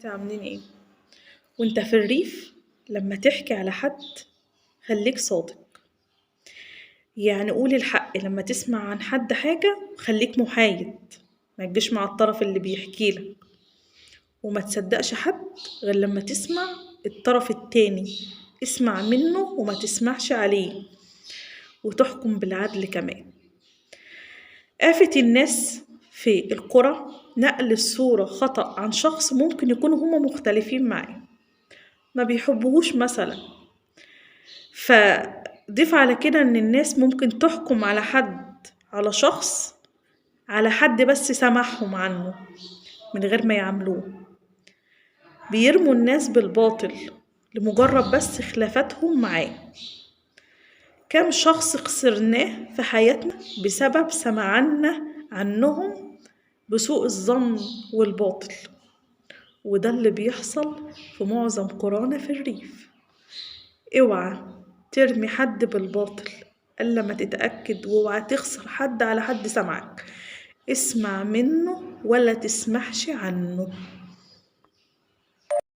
عاملين ايه؟ وانت في الريف لما تحكي على حد خليك صادق، يعني قول الحق. لما تسمع عن حد حاجة خليك محايد، ما تجيش مع الطرف اللي بيحكي لك، وما تصدقش حد غير لما تسمع الطرف التاني. اسمع منه وما تسمعش عليه، وتحكم بالعدل كمان. آفة الناس في القرى نقل الصورة خطأ عن شخص ممكن يكونوا هما مختلفين معاه، ما بيحبوهوش مثلا. فضيف على كده ان الناس ممكن تحكم على حد، على شخص، على حد بس سمعهم عنه من غير ما يعاملوه. بيرموا الناس بالباطل لمجرد بس خلافاتهم معاه. كم شخص خسرناه في حياتنا بسبب سمعنا عنهم بسوء الظن والباطل، وده اللي بيحصل في معظم قرانا في الريف. اوعى ترمي حد بالباطل الا ما تتأكد، واوعى تخسر حد على حد سمعك. اسمع منه ولا تسمعش عنه.